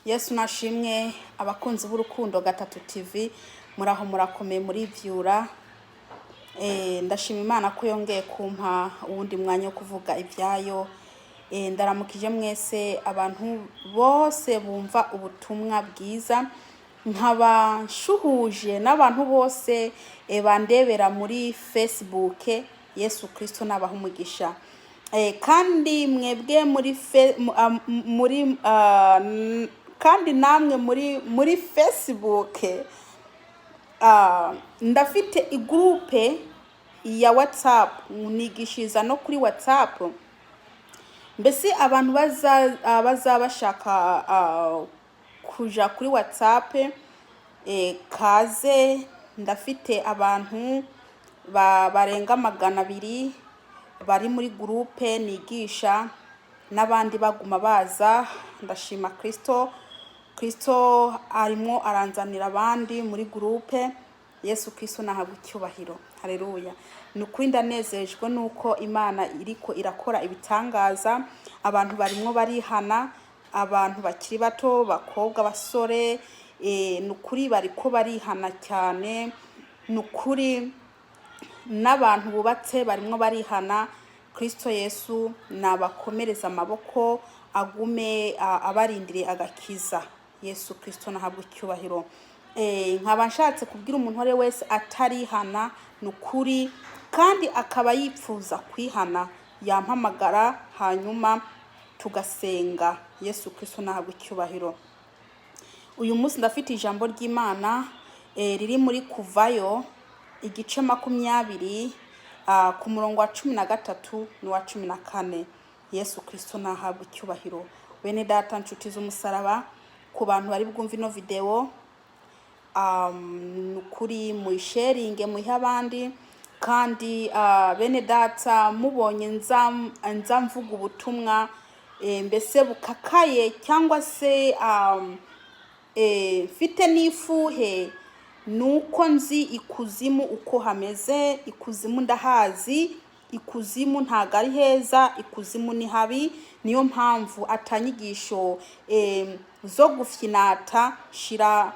Yesu nashimwe. Abakunzi b'Urukundo Gatatu TV, muraho, murakomeye, murivyura? Ndashima Imana ko yongeye kumpa uwundi mwanya wo kuvuga ibyayo. Ndaramukije mwese, abantu bose bumva ubutumwa bwiza, nkaba nshuhuje n'abantu bose bandebera muri Facebook. Yesu Kristo nabaha umugisha. Kandi mwebwe muri fe, mu- am- muri ah, n- kandi namwe muri Facebook, ndafite igroupe ya WhatsApp, nigishiriza no kuri WhatsApp. Mbese abantu bazaba bashaka kuja kuri WhatsApp, kaze. Ndafite abantu barenga 200 bari muri groupe nigisha, n'abandi baguma baza. Ndashima Kristo. Kristo arimo aranzanira abandi muri groupe. Yesu Kristo nahabwa icyubahiro. Haleluya! Ni ukuri ndanezejwe nuko Imana iriko irakora ibitangaza. Abantu barimwo barihana, abantu bakiri bato, bakobwa, basore, ni ukuri bariko barihana cyane. Ni ukuri n'abantu bubatse barimwo barihana. Kristo Yesu nabakomereza amaboko, agume abarindiriye agakiza. Yesu Kristo nahabwa icyubahiro. Nkaba nshatse kubwira umuntu uwo ari we wese atarihana, ni ukuri, kandi akaba yipfuza kwihana, yampamagara hanyuma tugasenga. Yesu Kristo nahabwa icyubahiro. Uyu munsi ndafite ijambo ry'Imana riri muri Kuvayo igice 20, ku murongo wa 13 n'uwa 14. Yesu Kristo nahabwa icyubahiro. Bene data, nshuti z'umusaraba, ku bantu bari bwumve ino videwo, ni ukuri muyisharinge, muyihe abandi. Kandi bene data, mubonye nza mvuga ubutumwa mbese bukakaye cyangwa se mfite n'ifuhe, ni uko nzi ikuzimu uko hameze. Ikuzimu ndahazi. Ikuzimu ntabwo ari heza, ikuzimu ni habi. Niyo mpamvu atanyigisho zo gufyinata shira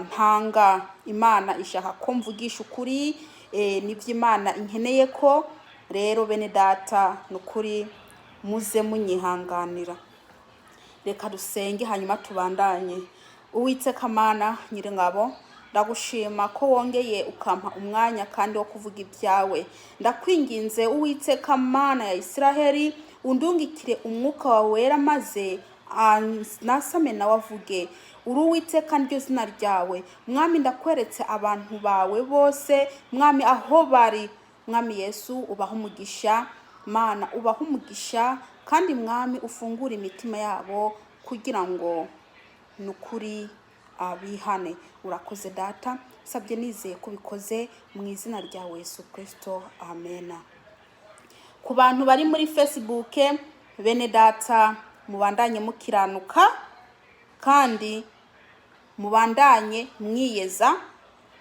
ntanga. Imana ishaka ko mvugisha ukuri, nibyo Imana inkeneye ko. Rero bene data, ni ukuri muze munyihanganira. Reka dusenge hanyuma tubandanye. Uwiteka Mana Nyiringabo, ndagushima ko wongeye ukampa umwanya kandi wo kuvuga ibyawe. Ndakwinginze, Uwiteka Mana ya Isiraheli, undungikire umwuka wawe wera, maze nasame nawe avuge. Uri Uwiteka, niryo zina ryawe. Mwami, ndakweretse abantu bawe bose, Mwami, aho bari. Mwami Yesu, ubaha umugisha. Mana, ubaha umugisha, kandi Mwami, ufungure imitima yabo kugira ngo ni ukuri abihane. Urakoze Data, sabye nizeye ko ubikoze mu izina rya Yesu Kirisito, amena. Ku bantu bari muri Facebook, bene data, mubandanye mukiranuka kandi mubandanye mwiyeza.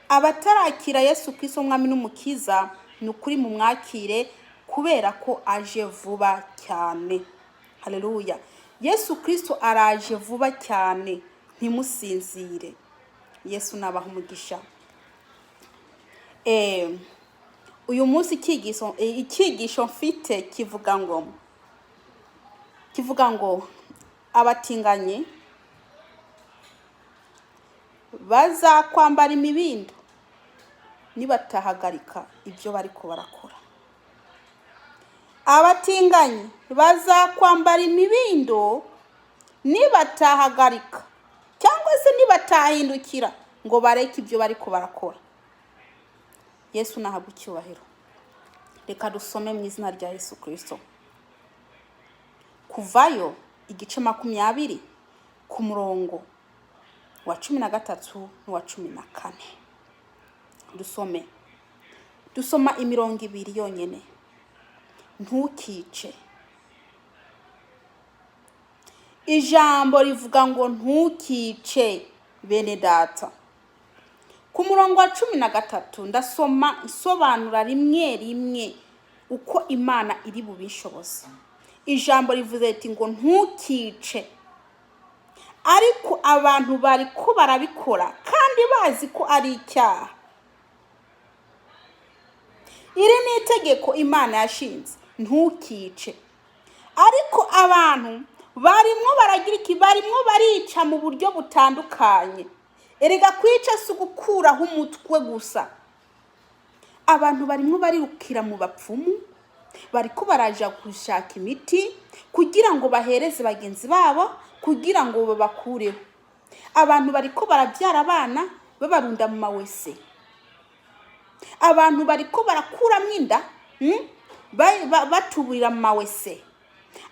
Abatarakira Yesu Kristo Umwami n'Umukiza, ni ukuri mumwakire, kubera ko aje vuba cyane. Haleluya! Yesu Kristo araje vuba cyane, ntimusinzire. Yesu nabaha umugisha. Uyu munsi icyigisho mfite kivuga ngo abatinganyi bazakwambara imibindo nibatahagarika ibyo bariko barakora. Abatinganyi bazakwambara imibindo nibatahagarika cyangwa se nibatahindukira ngo bareke ibyo bariko barakora. Yesu nahabwa icyubahiro. Reka dusome mu izina rya Yesu Kirisito. Kuvayo igice 20, ku murongo wa 13 n'uwa 14. Dusome, dusoma imirongo ibiri yonyine. Ntukice. Ijambo rivuga ngo ntukice. Bene data, ku murongo wa 13, ndasoma nsobanura rimwe rimwe uko Imana iri bubishoboze. Ijambo rivuze riti ngo ntukice. Ariko abantu bariko barabikora kandi bazi ko ari icyaha. Iri ni itegeko Imana yashinze, ntukice. Ariko abantu barimwo baragira iki? Barimwo barica mu buryo butandukanye. Erega kwica si ugukuraho umutwe gusa. Abantu barimwo barirukira mu bapfumu, bariko baraja gushaka imiti kugira ngo bahereze bagenzi babo, kugira ngo babakureho. Abantu bariko barabyara abana babarunda mu mawese. Abantu bariko barakuramo inda, batuburira mu mawese.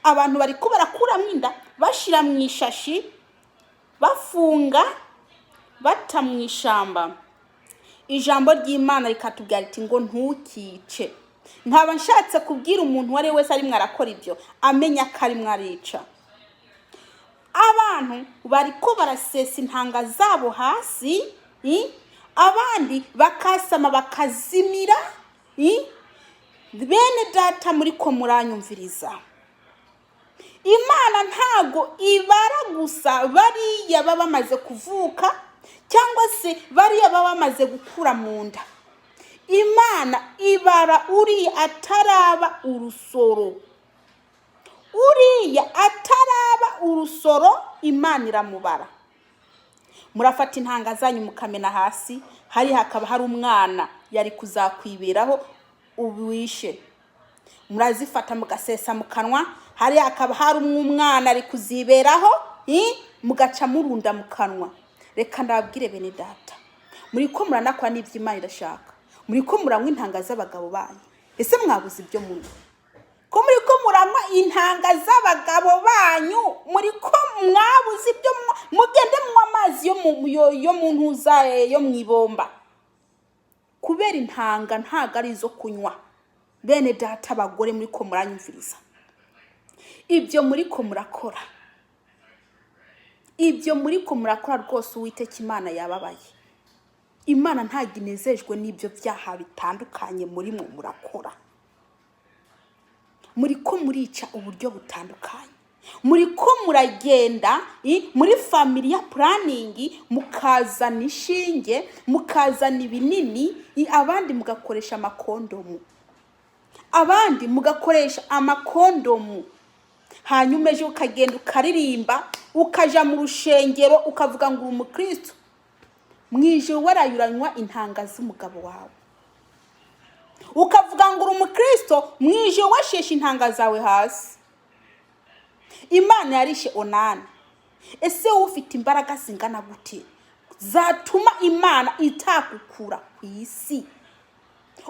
Abantu bariko barakuramo inda, bashira mu ishashi, bafunga, bata mu ishamba. Ijambo ry'Imana rikatubwira riti ngo ntukice. Nkaba nshatse kubwira umuntu uwo ari we wese arimwo arakora ibyo, amenya ko arimwo arica. Abantu bariko barasesa intanga zabo hasi, abandi bakasama bakazimira. Bene data, muriko muranyumviriza, Imana ntago ibara gusa bariya baba bamaze kuvuka cyangwa se bariya baba bamaze gukura mu nda. Imana ibara uriya ataraba urusoro. Uriya ataraba urusoro, Imana iramubara. Murafata intanga zanyu mukamena hasi, hari hakaba hari umwana yari kuzakwiberaho, uwishe. Murazifata mugasesa mu kanwa, hari hakaba hari umwana ari kuziberaho, mugaca murunda mu kanwa. Reka ndababwire, bene data, muri ko muranakora n'ibyo Imana irashaka. Muri ko muranywa intanga z'abagabo banyu. Ese mwabuze ibyo munywa, ko muri ko muranywa intanga z'abagabo banyu? Muri ko mwabuze ibyo munywa? Mugende munywa amazi yo mu ntuza, yo mu ibomba, kubera intanga ntago ari izo kunywa. Bene data, abagore muri ko muranyumviriza, ibyo muri ko murakora, ibyo muri ko murakora rwose, Uwiteka Imana yababaye. Imana ntabwo inezejwe n'ibyo byaha bitandukanye muri mwo murakora. Muri ko murica uburyo butandukanye. Muri ko muragenda muri family planning, mukazana inshinge, mukazana ibinini, abandi mugakoresha amakondomu, abandi mugakoresha amakondomu. Hanyuma ejo ukagenda ukaririmba, ukaja mu rushengero, ukavuga ngo uri umukristo. Mu ijoro waraye uranywa intanga z'umugabo wawe, ukavuga ngo uri umukristo. Mu ijoro washeshe intanga zawe hasi. Imana yarishe Onani. Ese wowe ufite imbaraga zingana gute zatuma Imana itakukura ku isi?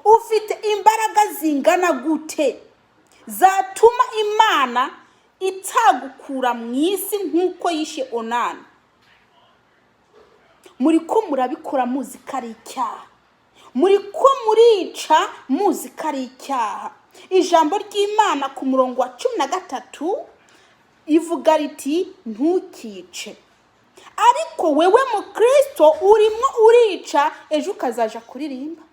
Ufite imbaraga zingana gute zatuma Imana itagukura mu isi nk'uko yishe Onani? Muri ko murabikora muzi ko ari icyaha. Muri ko murica muzi ko ari icyaha. Ijambo ry'Imana ku murongo wa 13 ivuga riti ntukice. Ariko wewe mukristo urimo urica, ejo ukazaja kuririmba.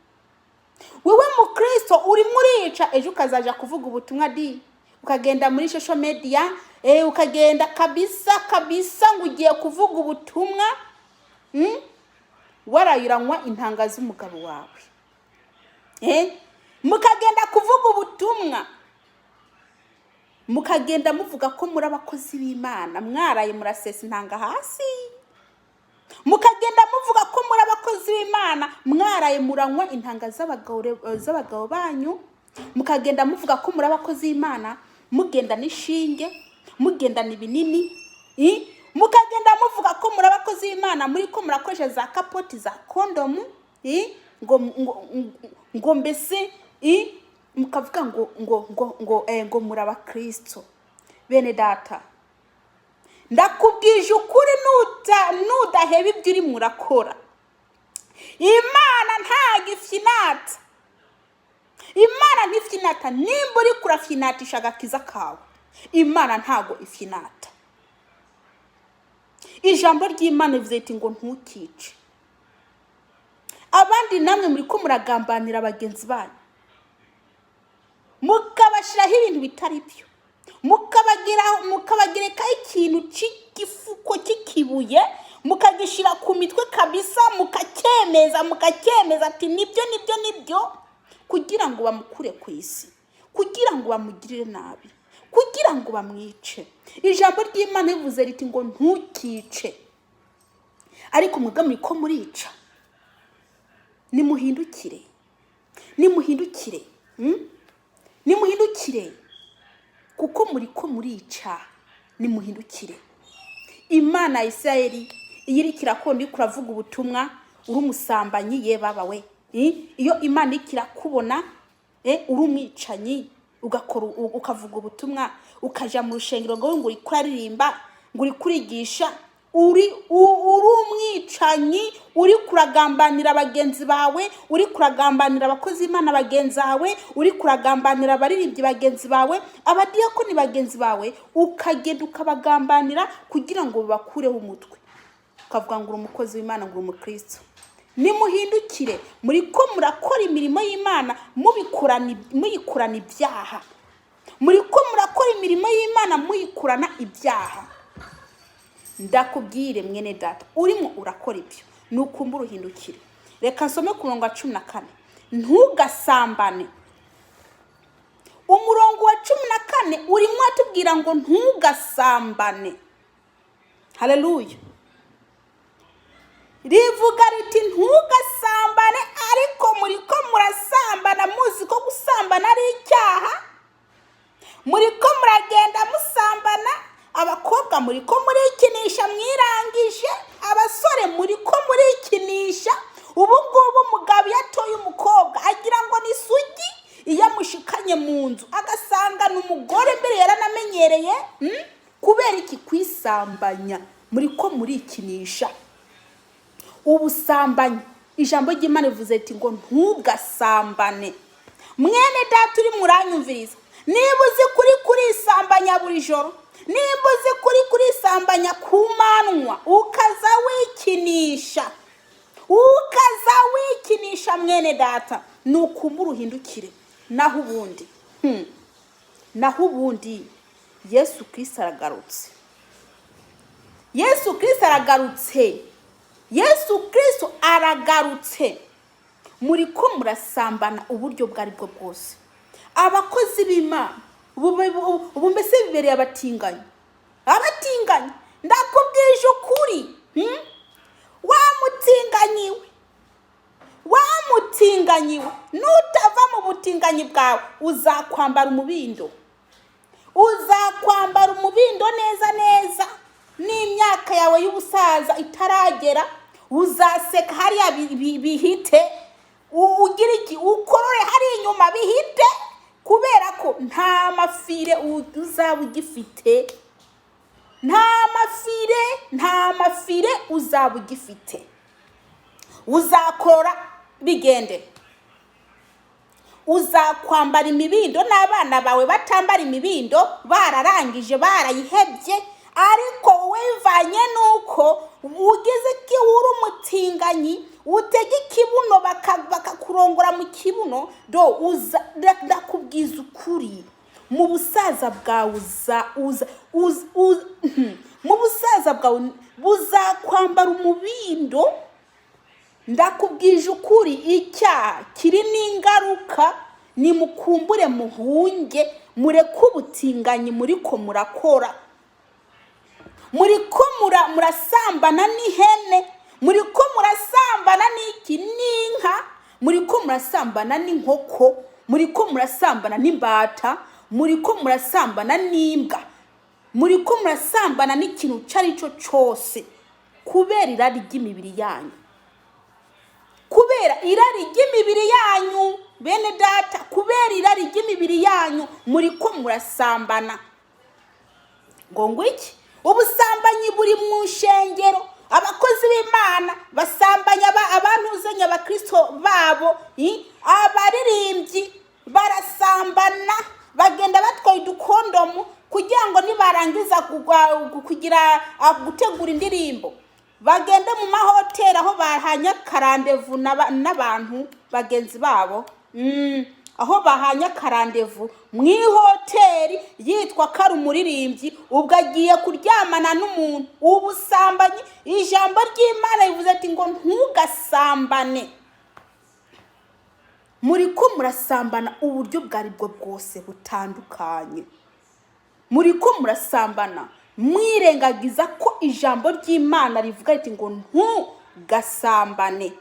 Wewe mukristo urimo urica, ejo ukazaja kuvuga ubutumwa di, ukagenda muri social media, ukagenda kabisa kabisa ngo ugiye kuvuga ubutumwa, Waraye uranywa intanga z'umugabo wawe, Mukagenda kuvuga ubutumwa, mukagenda muvuga ko muri abakozi b'Imana, mwaraye murasesa intanga hasi. Mukagenda muvuga ko muri abakozi b'Imana, mwaraye muranywa intanga z'abagabo banyu. Mukagenda muvuga ko muri abakozi b'Imana, mugenda n'ishinge, mugendana ibinini, Mukagenda muvuga ko muri abakozi b'Imana, muri ko murakoresha za kapoti, za kondomu, ngo mbese, mukavuga ngo muri abakristo. Bene data, ndakubwije ukuri, nudaheba ibyo urimo urakora, Imana ntago ifyinata. Imana ntifyinata. Nimba uri kurafyinatisha agakiza kawe, Imana ntago ifyinata. Ijambo ry'Imana rivuze riti ngo ntukice. Abandi namwe muri ko muragambanira bagenzi banyu, mukabashyiraho ibintu bitari byo. Mukabagerekaho ikintu cy'igifuko cy'ikibuye, mukagishyira ku mitwe kabisa, mukacyemeza, mukacyemeza ati nibyo, nibyo, nibyo, kugira ngo bamukure ku isi, kugira ngo bamugirire nabi, kugira ngo bamwice. Ijambo ry'Imana rivuze riti ngo ntukice, ariko mwebwe muri ko murica. Nimuhindukire, nimuhindukire, Nimuhindukire, kuko muri ko murica. Nimuhindukire. Imana ya Isirayeli iyo iriko irakunda, iriko uravuga ubutumwa uri umusambanyi, ye baba we. Iyo Imana iriko irakubona uri umwicanyi, ugakora, ukavuga ubutumwa, ukaja mu rushengero ngo uriko uraririmba, ngo uriko urigisha, uri umwicanyi, uri kuragambanira bagenzi bawe, uri kuragambanira abakozi b'Imana bagenzi bawe, uri kuragambanira abaririmbyi bagenzi bawe, abadiyakoni bagenzi bawe, ukagenda ukabagambanira kugira ngo babakureho umutwe, ukavuga ngo uri umukozi w'Imana, ngo uri umukristo. Nimuhindukire. Muri ko murakora imirimo y'Imana muyikorana ibyaha. Muri ko murakora imirimo y'Imana muyikorana ibyaha. Ndakubwire, mwene data urimo urakora ibyo, ni ukumbura uhindukire. Reka nsome ku murongo wa 14: ntugasambane. Umurongo wa 14 urimo atubwira ngo ntugasambane. Haleluya! Rivuga riti ntugasambane, ariko muri ko murasambana, muzi ko gusambana ari icyaha. Muri ko muragenda musambana. Abakobwa muri ko murikinisha mwirangije, abasore muri ko murikinisha. Ubu ngubu umugabo iyo atoye umukobwa agira ngo ni sugi. Iyo amushikanye mu nzu agasanga ni umugore mbere yaranamenyereye, Kubera iki? Kwisambanya. Muri ko murikinisha ubusambanyi. Ijambo ry'Imana rivuze riti ngo ntugasambane. Mwene data uri muranyumviriza, niba uzi kuri kurisambanya buri joro, nimba uzi kuri kurisambanya ku manywa, ukaza wikinisha, ukaza wikinisha, mwene data, ni ukumbura uhindukire. Naho ubundi, naho ubundi Yesu Kristo aragarutse. Yesu Kristo aragarutse. Yesu Kristo aragarutse. Muri ko murasambana uburyo ubwo ari bwo bwose. Abakozi b'Imana ubu mbese bibereye abatinganyi, abatinganyi. Ndakubwije ukuri, Wa mutinganyi we, wa mutinganyi we, nutava mu butinganyi bwawe uzakwambara umubindo, uzakwambara umubindo neza neza. N'imyaka yawe y'ubusaza itaragera, uzaseka hariya bihite, ugira iki, ukorore hari inyuma bihite, kubera ko nta mafire uzaba ugifite, nta mafire, nta mafire uzaba ugifite. Uzakorora bigende, uzakwambara imibindo n'abana bawe batambara imibindo, bararangije, barayihebye. Ariko wowe bivanye n'uko ugize iki, uri umutinganyi, utega ikibuno bakakurongora mu kibuno do, uza ndakubwiza ukuri, mu busaza bwawe uza uza uza uza mu busaza bwawe buzakwambara umubindo. Ndakubwije ukuri, icyaha kiri n'ingaruka. Nimukumbure muhunge, mureke ubutinganyi muri ko murakora. Muri ko murasambana n'ihene, muri ko murasambana n'iki, n'inka, muri ko murasambana n'inkoko, muri ko murasambana n'imbata, muri ko murasambana n'imbwa, muri ko murasambana n'ikintu icyo ari cyo cyose, kubera irari ry'imibiri yanyu, kubera irari ry'imibiri yanyu. Bene data, kubera irari ry'imibiri yanyu muri ko murasambana. Ngo iki? Ubusambanyi buri mu nshengero. Abakozi b'Imana basambanya abantuzanya abakristo babo, abaririmbyi barasambana, bagenda batwaye udukondomu kugira ngo nibarangiza kugira gutegura indirimbo, bagende mu mahoteli aho bahanye akarandevu n'abantu bagenzi babo. Aho bahanye akarandevu mu ihoteli, yitwa ko ari umuririmbyi, ubwo agiye kuryamana n'umuntu. Ubusambanyi, ijambo ry'Imana rivuze ati ngo ntugasambane. Muri ko murasambana uburyo ubwo ari bwo bwose butandukanye. Muri ko murasambana mwirengagiza ko ijambo ry'Imana rivuga riti ngo ntugasambane,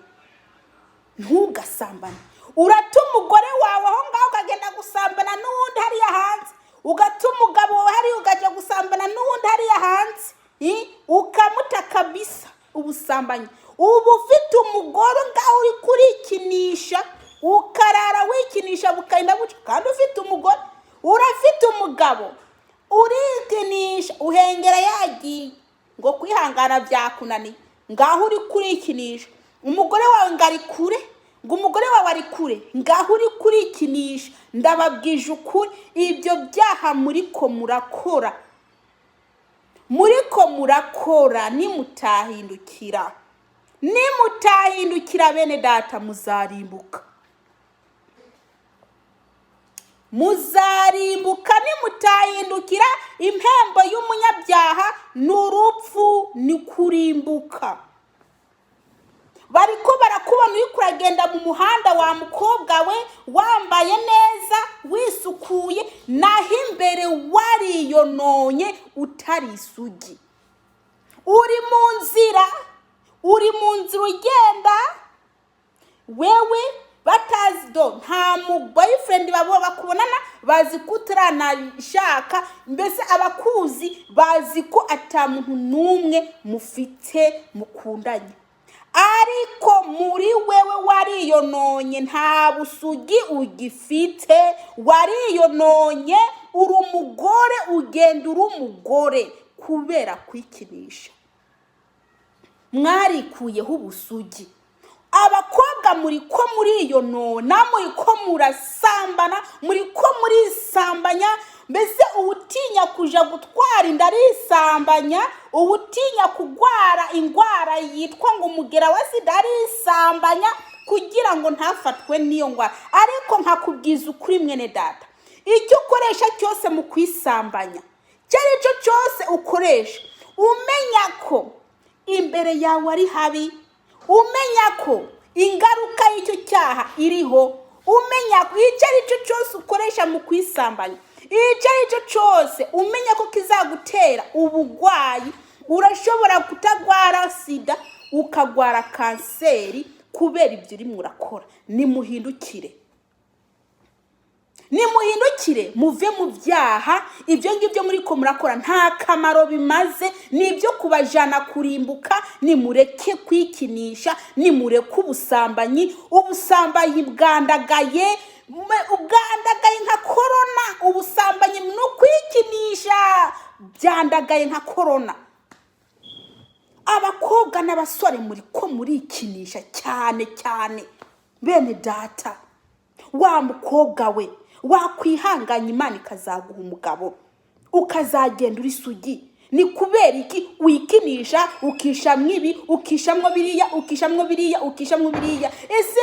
ntugasambane. Urata umugore wawe aho ngaho, ukagenda gusambana n'uwundi hariya hanze. Ugata umugabo wawe hariya, ukajya gusambana n'uwundi hariya hanze. Ukamuta kabisa. Ubusambanyi, uba ufite umugore ngaho uri kurikinisha, ukarara wikinisha, bukagenda buca, kandi ufite umugore. Urafite umugabo, urikinisha, uhengera yagiye, ngo kwihangana byakunaniye. Ngaho uri kurikinisha, umugore wawe ngo ari kure, ngo umugore wawe ari kure, ngaho uri kurikinisha. Ndababwije ukuri, ibyo byaha muriko murakora, muriko murakora, nimutahindukira, nimutahindukira, bene data, muzarimbuka, muzarimbuka nimutahindukira. Impembo y'umunyabyaha ni urupfu, ni kurimbuka. Bariko barakubona uri kuragenda mu muhanda, wa mukobwa we, wambaye neza, wisukuye, naho imbere wariyononye, utari isugi. Uri mu nzira, uri mu nzira ugenda wewe, batazi do nta mu boyfriend babo bakubonana, bazi ko utaranashaka. Mbese abakuzi bazi ko ata muntu n'umwe mufite mukundanye, ariko muri wewe wariyononye, nta busugi ugifite, wariyononye. Uri umugore, ugenda uri umugore kubera kwikinisha. Mwarikuyeho ubusugi. Abakobwa, muri ko muriyonona, muri ko murasambana, muri ko murisambanya. Mbese uwutinya kuja gutwara inda arisambanya, uwutinya kugwara indwara yitwa ngo umugera wa sida arisambanya kugira ngo ntafatwe n'iyo ndwara. Ariko nkakubwiza ukuri, mwene data, icyo ukoresha cyose mu kwisambanya, icyo ari cyo cyose ukoresha, umenya ko imbere yawe ari habi, umenya ko ingaruka y'icyo cyaha iriho, umenya ko icyo ari cyo cyose ukoresha mu kwisambanya, icyo ari cyo cyose, umenya ko kizagutera ubugwayi. Urashobora kutagwara sida, ukagwara kanseri kubera ibyo urimo urakora. Nimuhindukire, nimuhindukire, muve mu byaha. Ibyo ngibyo muri ko murakora nta kamaro bimaze, ni ibyo kubajana kurimbuka. Nimureke kwikinisha, nimureke ubusambanyi. Ubusambanyi bwandagaye, bwandagaye nka korona. Ubusambanyi ni ukwikinisha, byandagaye nka korona. Abakobwa n'abasore, muri ko murikinisha cyane cyane. Bene data, wa mukobwa we, wakwihanganya Imana ikazaguha umugabo, ukazagenda uri sugi. Ni kubera iki wikinisha, ukishamwo ibi, ukishamwo biriya, ukishamwo biriya, ukishamwo biriya? Ese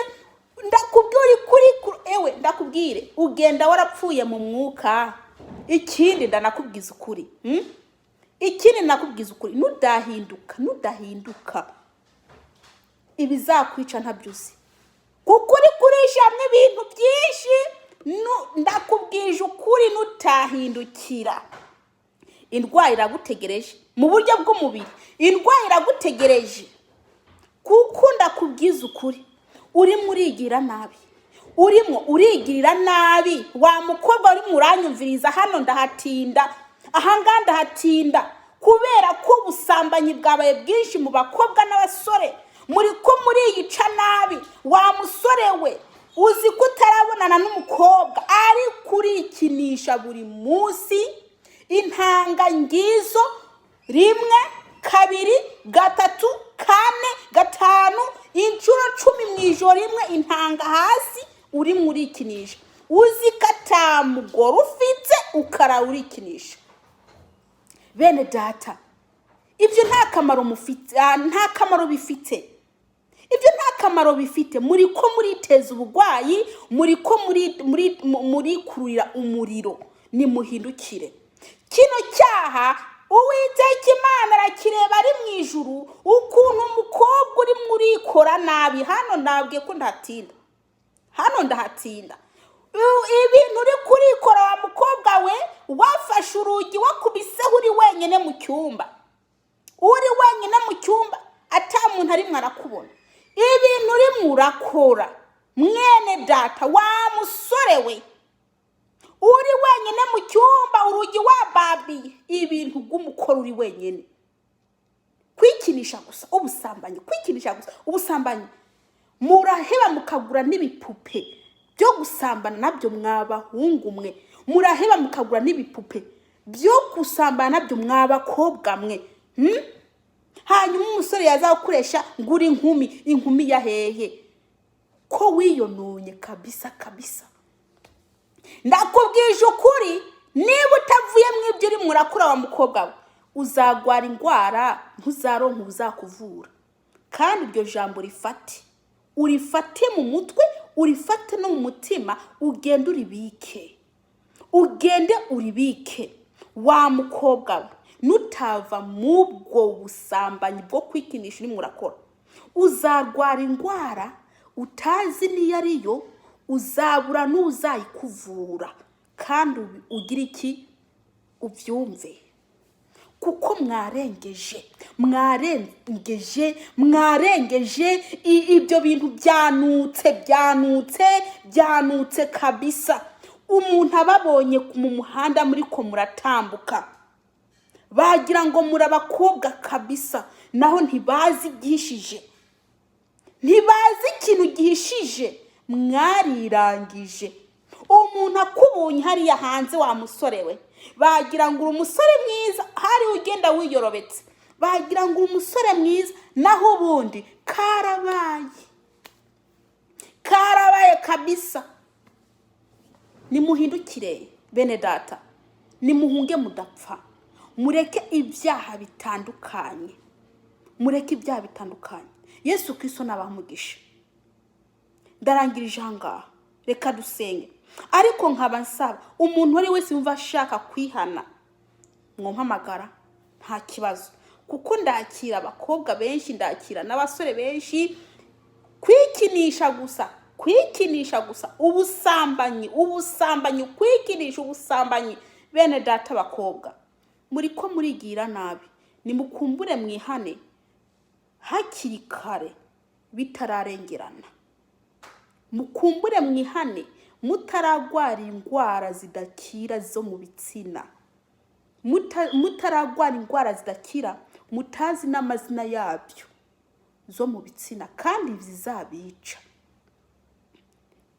ndakubwira, uri kuri ewe, ndakubwire, ugenda warapfuye mu mwuka. Ikindi ndanakubwiza ukuri, Ikindi nakubwiza ukuri, nudahinduka, nudahinduka, ibizakwica ntabyo uzi, kuko uri kurishamwo ibintu byinshi. Ndakubwije ukuri, nutahindukira, indwara iragutegereje mu buryo bw'umubiri, indwara iragutegereje. Kuko ndakubwiza ukuri, urimo urigira nabi, urimo urigirira nabi. Wa mukobwa urimo uranyumviriza hano, ndahatinda, ahangaha ndahatinda, kubera ko ubusambanyi bwabaye bwinshi mu bakobwa n'abasore. Muri ko muriyica nabi. Wa musore we, uzi ko utarabonana n'umukobwa, ariko urikinisha buri munsi, intanga ngizo, rimwe, kabiri, gatatu, kane, gatanu, inshuro 10 mu ijoro rimwe, intanga hasi, urimo urikinisha. Uzi ko atamugore ufite, ukara urikinisha. Bene data, ibyo nta kamaro mufite, nta kamaro bifite. Ibyo nta N'akamaro bifite, muri ko muriteza uburwayi, muri ko murikururira umuriro. Nimuhindukire. Kino cyaha Uwiteka Imana arakireba ari mu ijuru, ukuntu umukobwa urimo urikora nabi. Hano nabwiye ko ndahatinda, hano ndahatinda. Ibintu uri kurikora wa mukobwa we, wafashe urugi wakubiseho, uri wenyine mu cyumba, uri wenyine mu cyumba, ata muntu arimwo arakubona, ibintu urimo urakora, mwene data, wa musore we, uri wenyine mu cyumba, urugi wababiye, ibintu bw'umukoro uri wenyine, kwikinisha gusa, ubusambanyi, kwikinisha gusa, ubusambanyi. Muraheba mukagura n'ibipupe byo gusambana nabyo, mwabahungu mwe. Muraheba mukagura n'ibipupe byo gusambana nabyo, mwabakobwa mwe, Hanyuma umusore yazagukoresha ngo uri inkumi. Inkumi ya hehe, ko wiyononye kabisa kabisa? Ndakubwije ukuri, niba utavuye mu ibyo urimo urakura, wa mukobwa we, uzagwara indwara ntuzaronka uzakuvura. Kandi iryo jambo rifate, urifate mu mutwe, urifate no mu mutima, ugende uribike, ugende uribike. Wa mukobwa we, nutava mu bwo busambanyi bwo kwikinisha urimo urakora, uzarwara indwara utazi n'iyo ariyo, uzabura n'uzayikuvura. Kandi ugire iki? Ubyumve, kuko mwarengeje, mwarengeje, mwarengeje. Ibyo bintu byanutse, byanutse, byanutse kabisa. Umuntu ababonye mu muhanda muri ko muratambuka, bagira ngo muri abakobwa kabisa, naho ntibazi igihishije, ntibazi ikintu gihishije. Mwarirangije. Umuntu akubonye hariya hanze, wa musore we, bagira ngo uri umusore mwiza. Hari ugenda wiyorobetse, bagira ngo uri umusore mwiza, naho ubundi karabaye, karabaye kabisa. Nimuhindukire bene data, nimuhunge mudapfa. Mureke ibyaha bitandukanye, mureke ibyaha bitandukanye. Yesu Kristo nabamugisha. Ndarangirije aha ngaha, reka dusenge. Ariko nkaba nsaba umuntu uwo ari wese wumva ashaka kwihana, mwompamagara, nta kibazo, kuko ndakira abakobwa benshi, ndakira n'abasore benshi. Kwikinisha gusa, kwikinisha gusa, ubusambanyi, ubusambanyi, kwikinisha, ubusambanyi. Bene data, abakobwa, muri ko murigira nabi. Nimukumbure mwihane hakiri kare bitararengerana. Mukumbure mwihane mutaragwara indwara zidakira zo mu bitsina, mutaragwara indwara zidakira mutazi n'amazina yabyo zo mu bitsina, kandi zizabica.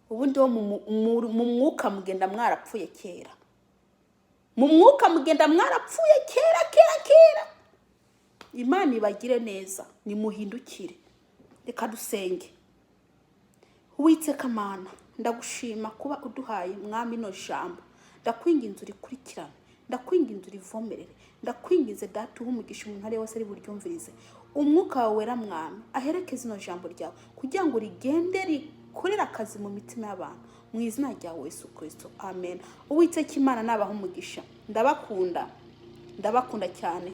Ubundi wo mu mwuka mugenda mwarapfuye kera, mu mwuka mugenda mwarapfuye kera kera kera. Imana ibagire neza, nimuhindukire. Reka dusenge. Uwiteka Mana, ndagushima kuba uduhaye, Mwami, ino jambo. Ndakwinginze urikurikirane, ndakwinginze urivomerere, ndakwinginze Data uhe umugisha umuntu ari wese ari buryumvirize. Umwuka wawe wera, Mwami, aherekeze ino jambo ryawe kugira ngo rigende rikorere akazi mu mitima y'abantu, mu izina rya Yesu Kirisito, amen. Uwiteka Imana nabaha umugisha. Ndabakunda, ndabakunda cyane.